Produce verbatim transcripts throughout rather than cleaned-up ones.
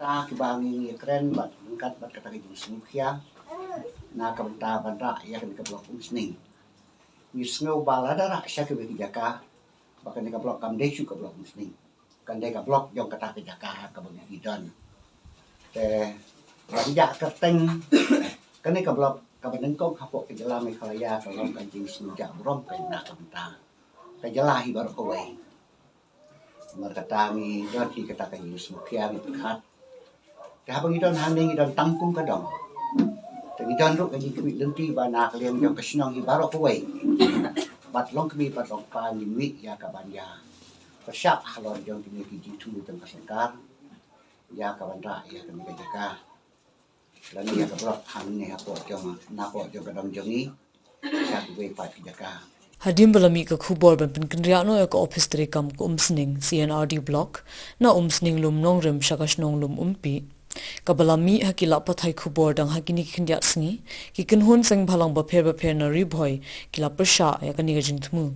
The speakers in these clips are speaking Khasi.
Kiba ngi ngi kren bad ryngkat bad kata ka jingsngewkhia na ka bynta ban rah ïa kane ka block Umsning. Ngi sngew ba lada rah sha kiwei ki jaka ba kane ka block kam dei shuh ka block Umsning. Kan dei ka block jong kata ka jaka kaba ngi don. Te ban ïa kyrteng kane ka block kaba nyngkong hapoh ka jylla Meghalaya ka long ka jingsngewjah burom ka na ka bynta ka jylla hi baroh kawei. Namar kata ngi don hi kata ka jingsngewkhia ngi pyrkhat. Te haba ngi don hangne ngi don tang kum ka dong. Te ngi don ruh ka jingkhmih lynti ba na ka liang jong ka shnong hi baroh kawei, bad longkmie bad longkpa ngin mih ïa ka ban ïa pyrshah halor jong kine ki jingthmu jong ka sorkar ïa ka ban rah ïa kane ka jaka lane ïa ka block hangne hapoh jong, napoh jong ka dong jong ngi sha kiwei pat ki jaka. Hadien ba la mih ka khubor ban pynkynriah noh ïa ka ophis treikam ka Umsning C and R D Block na Umsning Lum Nongrim sha ka shnong Lum Umpi, kaba la mih ha ki lad pathai khubor dang ha kine ki khyndiat sngi, ki kynhun seng bhalang bapher bapher na Ri Bhoi ki la pyrshah ïa kane ka jingthmu.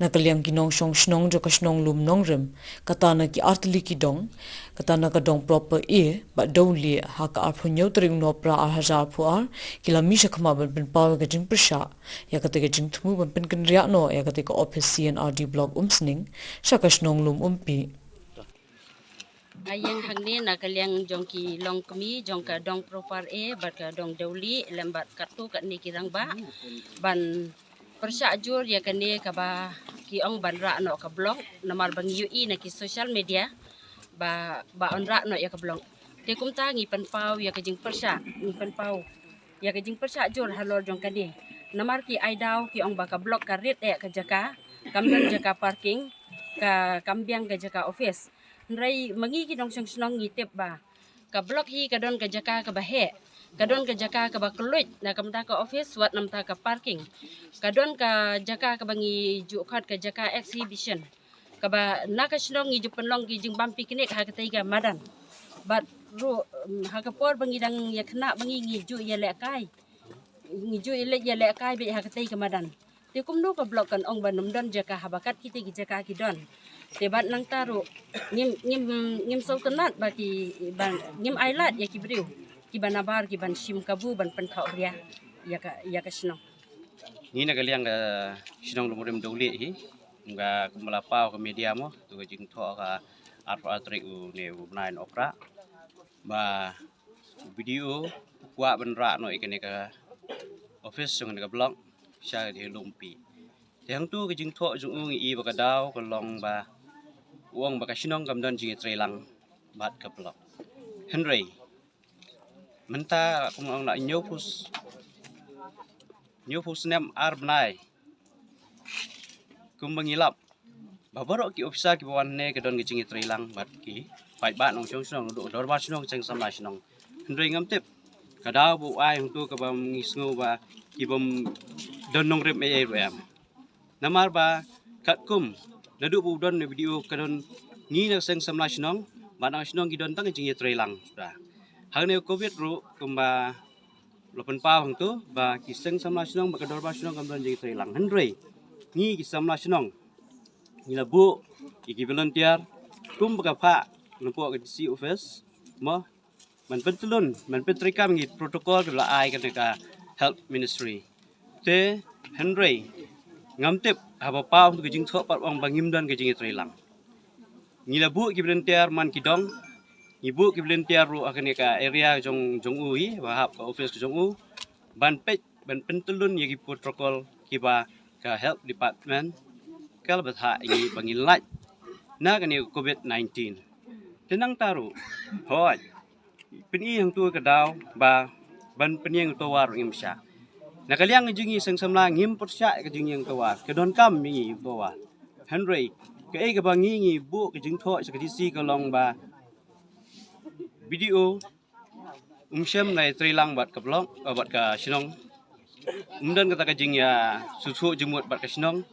Na ka liang ki nongshong shnong jong ka shnong Lum Nongrim, kata na ki artylli ki dong, kata na ka dong Proper A bad Dewlieh, ha ka arphew hynñiew tarik u Nohprah ar hajar arphew ar, ki la mih shakhmat ban pynpaw ïa ka jingpyrshah ïa kata ka jingthmu ban pynkynriah noh ïa kata ka ophis C and R D Block Umsning sha ka shnong Lum Umpi. Nga ïeng hangne na ka liang jong ki longkmie jong ka dong Proper A bad ka dong Dewlieh lem bad katto katne ki rangbah ban pyrshah jur ïa kane kaba ki ong ban rah noh ka block, namar ba ngi ïohi na ki social media ba, ba yn rah noh ïa ka block. Te kumta ngi pynpaw ïa ka jingpyrshah, ngi pynpaw ïa ka jingpyrshah jur halor jong kane. Namar ki ai daw ki ong ba ka block ka rit eh ka jaka, kam don jaka parking, ka, kam biang ka jaka office. Hynrei ma ngi ki nongshong shnong ngi tip ba ka block hi ka don ka jaka kaba heh, ka don ka jaka kaba kylluid na ka bynta ka office wat na ka bynta ka parking. Ka don ka jaka kaba ngi ju khot ka jaka exhibition, kaba na ka shnong ngi ju pynlong ki jingbam picnic ha katei ka madan. Bad ruh, em, ha ka por ba ngi dang ïa khynnah ba ngi ngi ju ïa lehkai, ngi ju ïa leh, ïa lehkai beit ha katei ka madan. Te kumno ka block kan ong ban ym don jaka haba kat kitei ki jaka ki don. Te bad nangta ruh ngim, ngim, ngim sngewtynnat ba ki, ba ngim ai lad ïa ki briew kiba nabar ki ban shim kabu ban pynthoh ria ïa ka, ïa ka shnong. Ngi na ka liang ka shnong Lum Nongrim Dewlieh hi, kumba, kumba la paw ka media mo, tu ka jingthoh ka arphew ar tarik u ne u bnai Nohprah ba u B D O u kwah ban rah noh ïa kane ka office jong kane ka block sha ka Lum Umpi. Te hangtu ka jingthoh jong u ngi i ba ka daw ka long ba u ong ba ka shnong kam don jingïatreilang bad ka block. Hynrei mynta kum ong la hynñiewphew s-, hynñiewphew snem ar bnai kumba ngi lap ba baroh ki officer kiba wan hangne ka don ka jingïatreilang bad ki paidbah nongshong shnong, u dorbar shnong, seng samla shnong. Hynrei ngam tip ka daw ba u ai hangtu kaba ngi sngew ba ki bym don nongrim ei ei ruh em. Namar ba katkum naduh ba u don na B D O ka don ngi na seng samla shnong bad na shnong ki don tang ka jingïatreilang. Hangne Covid ruh kumba la pynpaw hangtu ba ki seng samla shnong bad ka dorbar shnong kam don jingïatreilang. Hynrei ngi ki samla shnong ngi la buh ïa ki volunteer kumba ka phah lyngkhuh ka D C office mo, ban pyntyllun, ban pyntreikam ïa ki protocol kiba la ai kane ka health ministry. Te hynrei ngam tip haba paw hangtu ka jingthoh pat ong ba ngim don ka jingïatreilang. Ngi la buh ki volunteer man ki dong, ngi buh ki volunteer ruh ha kane ka area jong, jong u hi, ba hap ka office jong u ban peit, ban pyntyllun ïa ki protocol kiba ka health department ka la bthah ïa ngi ba ngin lait na kane ka Covid nineteen. Te nangta ruh hooid pyni hangtu ka daw ba ban pynïeng uto u war ruh ngim shah. Na ka liang ka jong ngi seng samla ngim pyrshah ka jingïeng uto u war, ka donkam ïa ngi uto u war. Hynrei kaei kaba ngi ngi buh ka jingthoh sha ka D C ka long ba B D O um shym la ïatreilang bad ka block, eh, bad ka shnong. Um don kata ka jingïasngewthuh jingmut bad ka shnong.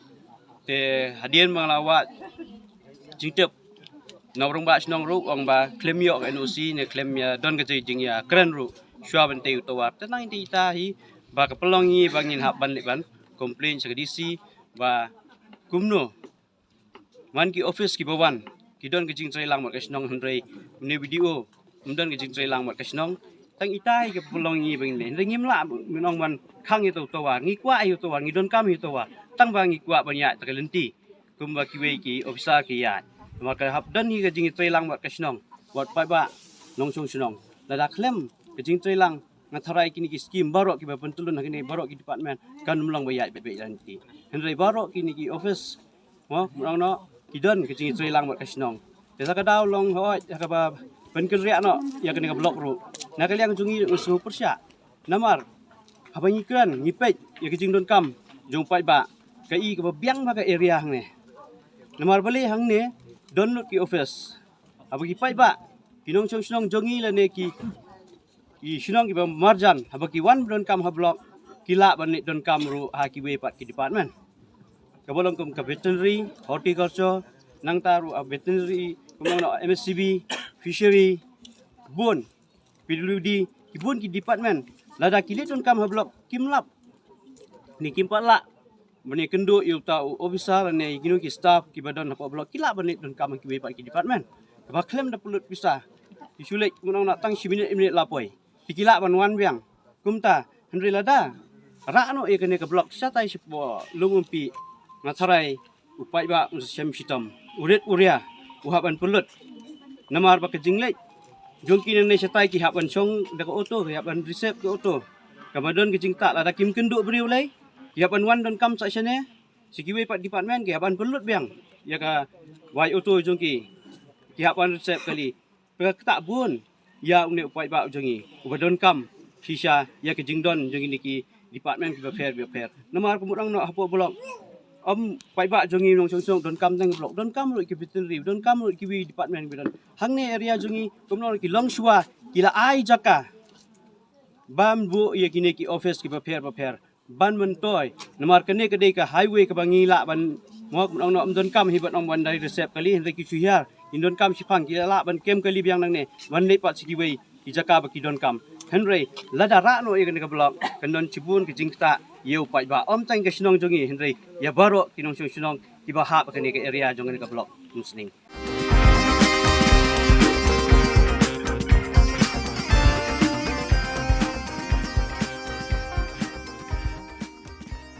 Te hadien ba nga la wad jingtip na u rangbah shnong ruh ong ba khlem ïoh ka N O C ne khlem ïa don ka jingïakren ruh shuwa ban tei uto u war. Te nangta hi ba ka pynlong ïa ngi ba ngin hap ban leit ban complain sha ka D C ba kumno man ki office kiba wan ki don ka jingtreilang bad ka shnong, hynrei une u B D O Ym don ka jingtrei lang bad ka shnong. Tang itai ka pynlong ngi ba ngi ne. Hynrei ngim lah ban ong ban khang ïa uta u tower. Ngi kwah ïa u tower, ngi donkam ïa u tower. Tang ba ngi kwah ban ïaid ta ka lynti kumba kiwei ki officer ki ïaid. Namar ka hap don hi ka jingtrei lang bad ka shnong, bad paidbah nongshong shnong. Lada khlem ka jingtrei lang, nga tharai kine ki skim baroh kiba pyntlun ha kine baroh ki department kan ym long ba ïaid beit beit lynti. Hynrei baroh kine ki office, mo, mrong noh, ki don ka jingtrei lang bad ka shnong. Te sa ka daw long hoi ha kaba pynkynriah noh ïa kane ka block ruh. Na ka liang jong ngi, ngi sngewpyrshah. Namar haba ngi kren, ngi peit ïa ka jingdonkam jong paidbah, ka i kaba biang ba ka area hangne. Namar balei hangne don lut ki office. Haba ki paidbah, ki nongshong shnong jong ngi lane ki, ki shnong kiba marjan, haba ki wan donkam ha block, ki lah ban leit donkam ruh ha kiwei pat ki department. Kaba long kum ka veterinary, horticulture, nangta ruh, ah, veterinary, kum long noh M S C B, fishery, bun, P W D, ki bun ki department. Lada ki leit donkam ha block, kim lap, ne kim pat lah ban ïakynduh ïa uta u officer ne ïa kino ki staff kiba don hapoh block, ki lah ban leit donkam ha kiwei pat ki department. Kaba khlem da pynlut pisa, ki shu leit, ngan ong, na tang shi minit, minit la poi. Te ki lah ban wan biang. Kumta, hynrei lada rah noh ïa kane ka block shatai shapoh Lum Umpi, nga tharai u paidbah un sa shem shitom. U rit u ria u hap ban pynlut. Namar ba ka jingleit jong ki nangne shatai, ki hap ban shong da ka auto, ki hap ban reserve ka auto. Kaba don ka jingtah, lada kim kynduh briew lei, ki hap ban wan donkam sa shane. Sa kiwei pat department ki hap ban pynlut biang ïa ka wai auto jong ki. Ki hap ban reserve kali. Ba ka ktah bun ïa une u paidbah jong ngi uba donkam shisha ïa ka jingdon jong kine ki department kiba pher kiba pher. Namar kumno nang noh hapoh block, ym paidbah jong ngi nongshong shnong donkam tang block, donkam ruh ki veterinary, donkam ruh kiwei department kiba don. Hangne area jong ngi kumno ki longshuwa ki la ai jaka ban buh ïa kine ki office kiba pher ba pher ban myntoi. Namar kane ka dei ka highway kaba ngi lah ban, mo, nang noh, ym donkam hi ban ong ban dei reserve kali, hynrei ki shu hiar, ngin donkam shiphang, ki lah ban kem kali biang nangne ban leit pat sha kiwei ki jaka ba ki donkam. Hynrei lada rah noh ïa kane ka block, kan don shibun ka jingktah ïa u paidbah, ym tang ka shnong jong ngi hynrei ïa baroh ki nongshong shnong kiba hap ha kane ka area jong kane ka block Umsning.